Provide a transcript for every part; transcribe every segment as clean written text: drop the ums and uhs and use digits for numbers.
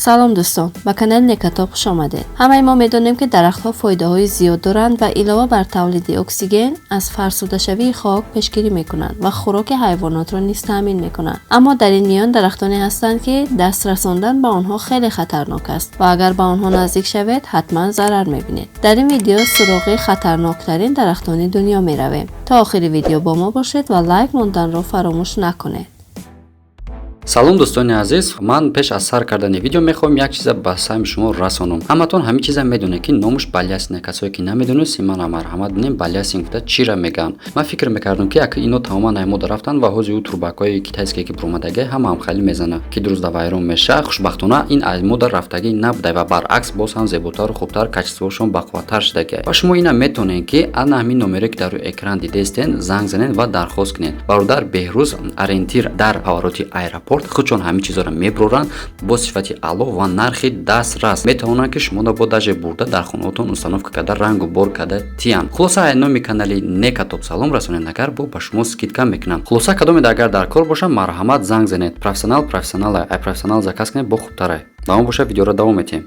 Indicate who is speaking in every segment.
Speaker 1: Салом, дӯстон, ба канали Некатоб хуш омадед. Ҳамаи мо медонем, ки дарахтҳо фоидаҳои зиёд доранд ва илова бар тавлиди оксиген аз фарсудашавии хок пешгирӣ мекунанд ва хӯроки ҳайвонотро низ таъмин мекунанд. Аммо дар ин миён дарахтоне ҳастанд, ки даст расондан ба онҳо хеле хатарнок аст ва агар ба онҳо наздик шавед, ҳатман зарар мебинед. Дар ин видео суроғи хатарноктарин дарахтони дунё меравем. То охири видео бо мо бошед ва лайк монданро фаромӯш накунед.
Speaker 2: Салом, дӯстони азиз. Ман пеш аз сар кардани видео мехоҳам як чиза ба самъи шумо расонам. Ҳаматон ҳамин чиза медонед, ки номуш балясина. Касое ки намедонед, мана, марҳамат, бинем, балясин гуфта чира мегӯянд. Ман фикр мекардам, ки як ино тамоман ай мода рафтанд ва ҳози ӯ трубакҳои китайские, ки буромадагӣ, ҳама ҳам хеле мезана, ки дурӯзда вайрон меша. Хушбахтона, ин ай мода рафтагӣ набуда ва баръакс, боз ҳам зеботару хубтар, качествошон бақувваттар шудагӣ. Ва шумо ина метавонед, ки ана ҳамин номере, ки дар рӯи экран дидестен, занг занед ва дархост кунед. Бародар Беҳрӯз ориентир дар повороти аэропорт худшон ҳамин чизоро мебуроранд бо сифати аъло ва нархи дастрас. Метавонанд, ки шуморо бо даже бурда дар хонаотон установка карда, рангу бор карда тиянд. Хулоса, ай номи канали Некатоп салом расонед, агар бо ба шумо скидка мекунам. Хулоса, кадомед агар дар кор бошам, марҳамат, занг занед. Профессионал профессионала, ай профессионал заказ кунед, бо хубтарай. Ба мо боша, видеоро давом метиҳем.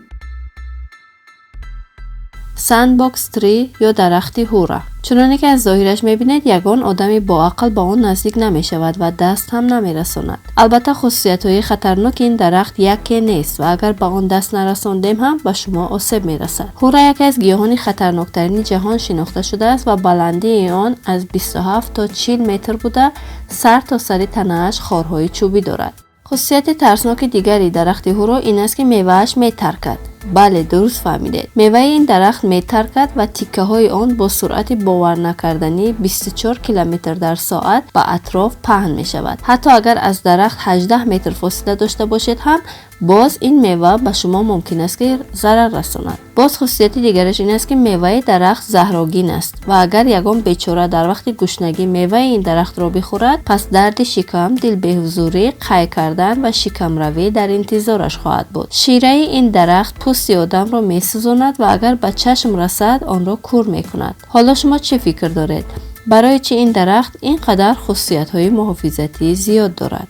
Speaker 1: Sandbox Tree ё дарахти ҳура. Чуноне ки аз зоҳираш мебинед, ягон одами боақл ба он наздик намешавад ва даст ҳам намерасонад. Албатта, хусусиятҳои хатарноки ин дарахт яке нест ва агар ба он даст нарасондем ҳам, ба шумо осеб мерасад. Ҳура яке аз гиёҳони хатарноктарини ҷаҳон шинохта шудааст ва баландии он аз 27 то 40 метр буда, сар то сари танааш хорҳои чӯбӣ дорад. Хусусияти тарсноки дигари дарахти ҳуро ин аст, ки мевааш метаркад. Бале, дуруст фаҳмидед, меваи ин дарахт метаркад ва тиккаҳои он бо суръати боварнакарданӣ 24 километр дар соат ба атроф паҳн мешавад. Ҳатто агар аз дарахт 18 метр фосила дошта бошед ҳам, боз ин мева ба шумо мумкин аст, ки зарар расонад. Боз хусусияти дигараш ин аст, ки меваи дарахт заҳрогин аст ва агар ягон бечора дар вақти гушнагӣ меваи ин дарахтро бихӯрад, пас дарди шикам, дилбеҳузурӣ, қай кардан ва шикамравӣ дар интизораш хоҳад буд. Шираи ин дарахт пӯсти одамро месӯзонад ва агар ба чашм расад, онро кур мекунад. Ҳоло шумо чӣ фикр доред, барои чӣ ин дарахт ин қадар хусусиятҳои муҳофизатӣ зиёд дорад?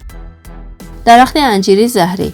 Speaker 1: Дарахти анҷири заҳрӣ.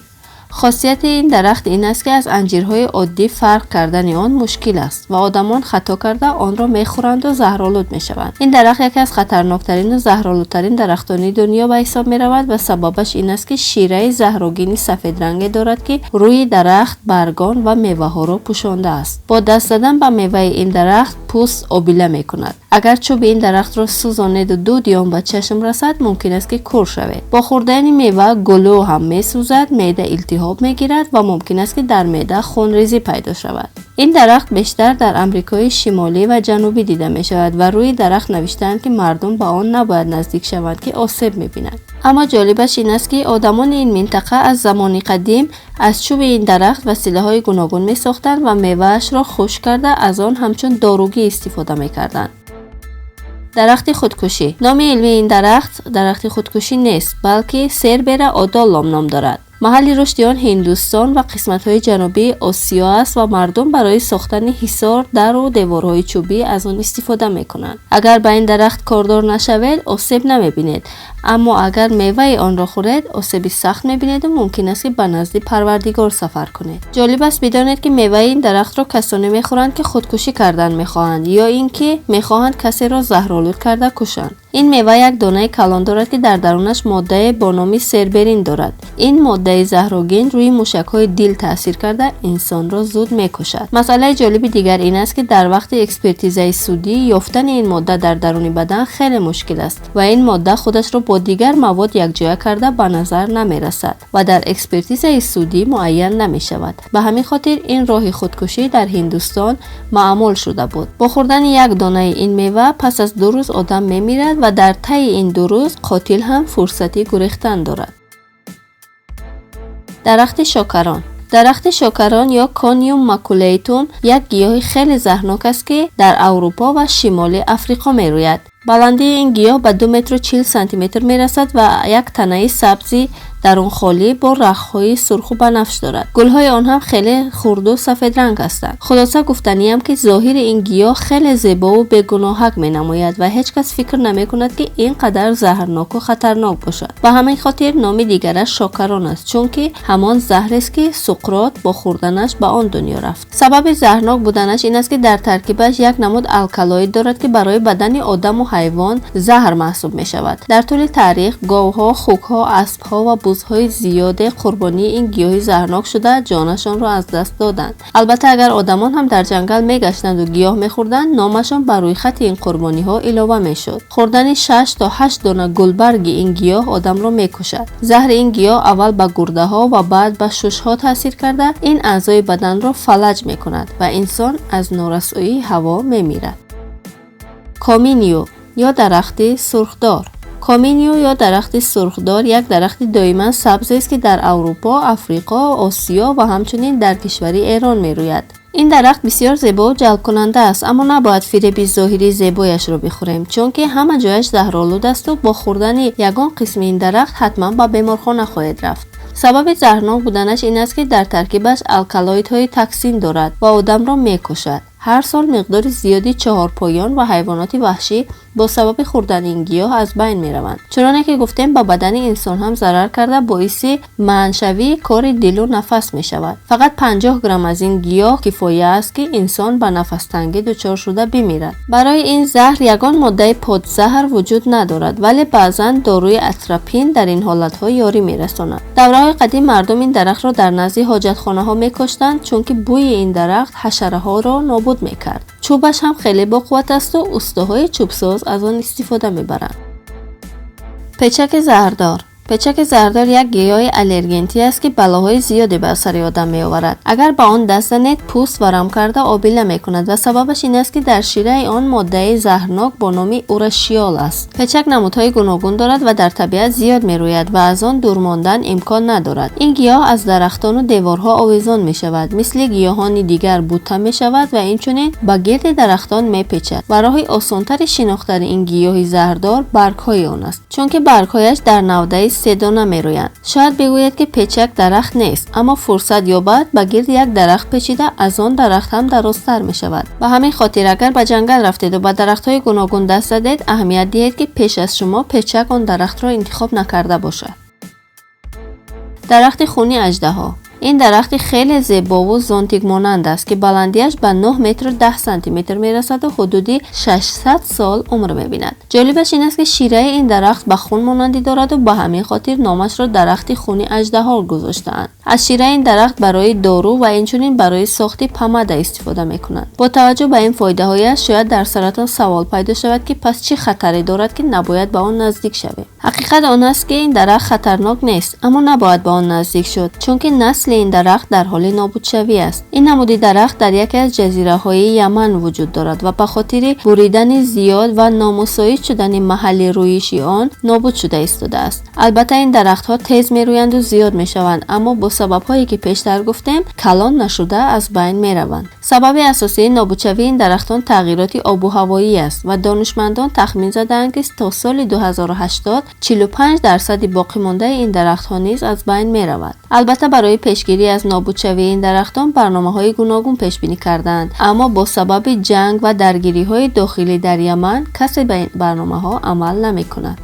Speaker 1: Хосияти ин дарахт ин аст, ки аз анҷирҳои оддӣ фарқ кардани он мушкил аст ва одамон хато карда онро мехӯранду заҳролуд мешаванд. Ин дарахт яке аз хатарноктарину заҳролудтарин дарахтони дунё ба ҳисоб меравад ва сабабаш ин аст, ки шираи заҳрогини сафедранге дорад, ки рӯи дарахт, баргон ва меваҳоро пӯшондааст. Бо даст задан ба меваи ин дарахт пӯст обила мекунад. Агар чӯби ин дарахтро сӯзонеду дуди он ба чашм расад, мумкин аст, ки кур шавед. Бо хӯрдани мева гулӯ ҳам месӯзад, меъда илтиҳоб мегирад ва мумкин аст, ки дар меъда хунрезӣ пайдо шавад. Ин дарахт бештар дар Амрикои Шимолӣ ва Ҷанубӣ дида мешавад ва рӯи дарахт навиштаанд, ки мардум ба он набояд наздик шаванд, ки осеб мебинанд. Аммо ҷолибаш ин аст, ки одамони ин минтақа аз замони қадим аз чӯби ин дарахт василаҳои гуногун месохтанд ва меваашро хушк карда, аз он ҳамчун доругӣ истифода мекарданд. Дарахти худкушӣ. Номи илмии ин дарахт дарахти худкушӣ нест, балки Сербера одоллом ном дорад. Маҳалли рушди он Ҳиндустон ва қисматҳои ҷанубии Осиё аст ва мардум барои сохтани ҳисор, дару деворҳои чӯбӣ аз он истифода мекунанд. Агар ба ин дарахт кордор нашавед, осеб намебинед, аммо агар меваи онро хӯред, осеби сахт мебинеду мумкин аст, ки ба назди Парвардигор сафар кунед. Ҷолиб аст бидонед, ки меваи ин дарахтро касоне мехӯранд, ки худкушӣ кардан мехоҳанд ё ин ки мехоҳанд касеро заҳролуд карда кушанд. Ин мева як донаи калон дорад, ки дар дарунаш моддае бо номи серберин дорад. Ин моддаи заҳрогин рӯи мушакҳои дил таъсир карда, инсонро зуд мекушад. Масъалаи ҷолиби дигар ин аст, ки дар вақти экспертизаи судӣ ёфтани ин модда дар даруни бадан хеле мушкил аст ва ин модда худашро бо дигар мавод якҷоя карда, ба назар намерасад ва дар экспертизаи судӣ муайян намешавад. Ба ҳамин хотир ин роҳи худкушӣ дар Ҳиндустон маъмул шуда буд. Бо хӯрдани як донаи ин мева пас аз 2 рӯз одам мемирад ва дар таи ин 2 рӯз қотил ҳам фурсати гурехтан дорад. Дарахти шокарон. Дарахти шокарон ё Кониум макулейтум як гиёҳи хеле заҳрнок аст, ки дар Аврупо ва Шимоли Африқо мерӯяд. Баландии ин гиёҳ ба 2 метру 40 сантиметр мерасад ва як танаи сабзи Дарун холӣ бо рахҳои сурху банафш дорад. Гулҳои он ҳам хеле хурду сафедранг ҳастанд. Хулоса, гуфтаниям, ки зоҳири ин гиёҳ хеле зебову бегуноҳак менамояд ва ҳеҷ кас фикр намекунад, ки ин қадар заҳрноку хатарнок бошад. Ба ҳамин хотир номи дигараш шокарон аст, чунки ҳамон заҳрест, ки Суқрот бо хӯрданаш ба он дунё рафт. Сабаби заҳрнок буданаш ин аст, ки дар таркибаш як намуд алкалоид дорад, ки барои бадани одаму ҳайвон заҳр маҳсуб мешавад. Дар тӯли таърих говҳо, хукҳо, аспҳо ва бузҳои зиёде қурбонии ин гиёҳи заҳрнок шуда, ҷонашонро аз даст доданд. Албатта, агар одамон ҳам дар ҷангал мегаштанду гиёҳ мехӯрданд, номашон ба рӯйхати ин қурбониҳо илова мешуд. Хӯрдани 6 то 8 дона гулбарги ин гиёҳ одамро мекушад. Заҳри ин гиёҳ аввал ба гурдаҳо ва баъд ба шушҳо таъсир карда, ин аъзои баданро фалаҷ мекунад ва инсон аз норасоии ҳаво мемирад. Коминью ё дарахти сурхдор. Коминью ё дарахти сурхдор як дарахти доиман сабзест, ки дар Аврупо, Африқо, Осиё ва ҳамчунин дар кишвари Эрон мерӯяд. Ин дарахт бисёр зебову ҷалбкунанда аст, аммо набояд фиреби зоҳирии зебояшро бихӯрем, чунки ҳама ҷояш заҳролуд асту бо хӯрдани ягон қисми ин дарахт ҳатман ба беморхона хоҳед рафт. Сабаби заҳрнок буданаш ин аст, ки дар таркибаш алкалоидҳои таксин дорад ва одамро мекушад. Ҳар сол миқдори зиёди чаҳорпоён ва ҳайвоноти ваҳшӣ бо сабаби хӯрдани ин гиёҳ аз байн мераванд. Чуноне ки гуфтем, ба бадани инсон ҳам зарар карда, боиси манъшавии кори дилу нафас мешавад. Фақат 50 грамм аз ин гиёҳ кифоя аст, ки инсон ба нафастангӣ дучор шуда бимирад. Барои ин заҳр ягон моддаи подзаҳр вуҷуд надорад, вале баъзан доруи атропин дар ин ҳолатҳо ёрӣ мерасонад. Давраҳои қадим мардум ин дарахтро дар назди ҳоҷатхонаҳо мекоштанд, чунки бӯи ин дарахт ҳашараҳоро нобуд мекард. Чӯбаш ҳам хеле боқувват асту устоҳои чӯбсоз аз он истифода мебаранд. Печаки заҳрдор. Печаки заҳрдор як гиёҳи аллергентӣ аст, ки балоҳои зиёде ба сари одам меоварад. Агар ба он даст занед, пӯст варам карда, обила мекунад ва сабабаш ин аст, ки дар шираи он моддаи заҳрнок бо номи урашиол аст. Печак намудҳои гуногун дорад ва дар табиат зиёд мерӯяд ва аз он дур мондан имкон надорад. Ин гиёҳ аз дарахтону деворҳо овезон мешавад, мисли гиёҳони дигар бута мешавад ва инчунин ба гирди дарахтон мепечад. Ва роҳи осонтари шинохтани ин гиёҳи заҳрдор баргҳои он аст, чунки баргҳояш дар навдаи седона мерӯянд. Шояд бигӯед, ки печак дарахт нест, аммо фурсат ёбад, ба гирди як дарахт печида, аз он дарахт ҳам дарозтар мешавад. Ба ҳамин хотир, агар ба ҷангал рафтеду ба дарахтҳои гуногун даст задед, аҳамият диҳед, ки пеш аз шумо печак он дарахтро интихоб накарда бошад. Дарахти хуни аждаҳо. Ин дарахти хеле зебову зонтикмонанд аст, ки баландиаш ба 9 метру 10 сантиметр мерасаду ҳудуди 600 сол умр мебинад. Ҷолибаш ин аст, ки шираи ин дарахт ба хун монандӣ дораду ба ҳамин хотир номашро дарахти хуни аждаҳо гузоштаанд. Аз шираи ин дарахт барои дору ва инчунин барои сохти помада истифода мекунанд. Бо таваҷҷӯҳ ба ин фоидаҳояш, шояд дар саратон савол пайдо шавад, ки пас чӣ хатаре дорад, ки набояд ба он наздик шавем? Ҳақиқат он аст, ки ин дарахт хатарнок нест, аммо набояд ба он наздик шуд, чунки насли ин дарахт дар ҳоли нобудшавӣ аст. Ин намуди дарахт дар яке аз ҷазираҳои Яман вуҷуд дорад ва ба хотири буридани зиёд ва номусоид шудани маҳалли рӯиши он нобуд шуда истодааст. Албатта, ин дарахтҳо тез мерӯянду зиёд мешаванд, аммо бо сабабҳое, ки пештар гуфтем, калон нашуда аз байн мераванд. Сабаби асосии нобудшавии ин дарахтон тағйироти обу ҳавоӣ аст ва донишмандон тахмин задаанд, ки то соли 2080 45 дарсади боқимондаи ин дарахтҳо низ аз байн меравад. Албатта, барои пешгирӣ аз нобудшавии ин дарахтон барномаҳои гуногун пешбинӣ кардаанд, аммо бо сабаби ҷанг ва даргириҳои дохилӣ дар Яман касе ба ин барномаҳо амал намекунад.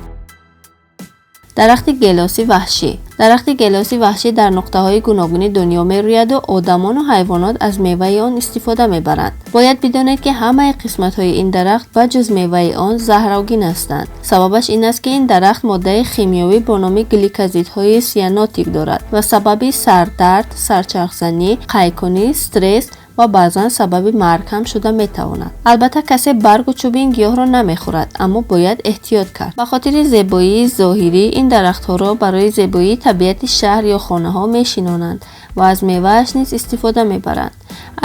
Speaker 1: Дарахти гелоси ваҳшӣ. Дарахти гелоси ваҳшӣ дар нуқтаҳои гуногуни дунё мерӯяду одамону ҳайвонот аз меваи он истифода мебаранд. Бояд бидонед, ки ҳамаи қисматҳои ин дарахт ба ҷуз меваи он заҳрогин ҳастанд. Сабабаш ин аст, ки ин дарахт моддаи химиёвӣ бо номи гликозидҳои сианотик дорад ва сабаби сардард, сарчархзанӣ, қайкунӣ, стресс ва баъзан сабаби марг ҳам шуда метавонад. Албатта, касе баргу чӯби ин гиёҳро намехӯрад, аммо бояд эҳтиёт кард. Ба хотири зебоии зоҳирӣ ин дарахтҳоро барои зебоии табиати шаҳр ё хонаҳо мешинонанд ва аз мевааш низ истифода мебаранд.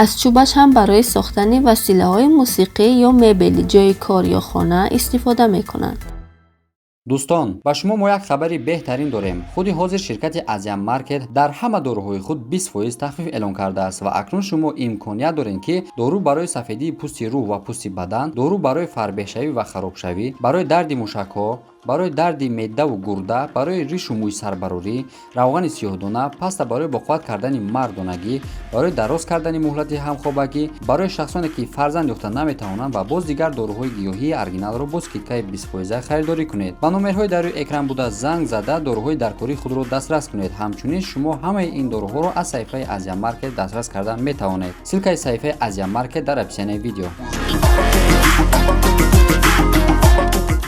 Speaker 1: Аз чӯбаш ҳам барои сохтани василаҳои мусиқӣ ё мебели ҷойи кор ё хона истифода мекунанд.
Speaker 2: Дӯстон, ба шумо мо як хабари беҳтарин дорем. Худи ҳозир ширкати Азия Маркет дар ҳама доруҳои худ 20% тахфиф эълон кардааст ва акнун шумо имконият доред, ки дору барои сафедии пӯсти рӯ ва пӯсти бадан, дору барои фарбеҳшавӣ ва харобшавӣ, барои дарди мушакҳо, Барои дарди меъдаву гурда, барои ришу мӯи сарбарорӣ, равғани сиёҳдона, паста барои боқувват кардани мардонагӣ, барои дароз кардани муҳлати ҳамхобагӣ, барои шахсоне, ки фарзанд ёфта наметавонанд, ва боз дигар доруҳои гиёҳии оригиналро бо скидкаи 20-фоиза харидорӣ кунед. Ба номерҳои дар рӯи экран буда занг зада, доруҳои даркории худро дастрас кунед. Ҳамчунин шумо ҳамаи ин доруҳоро аз саҳифаи Азия Маркет дастрас карда метавонед. Ссылкаи саҳифаи Азия Маркет дар описанияи видео.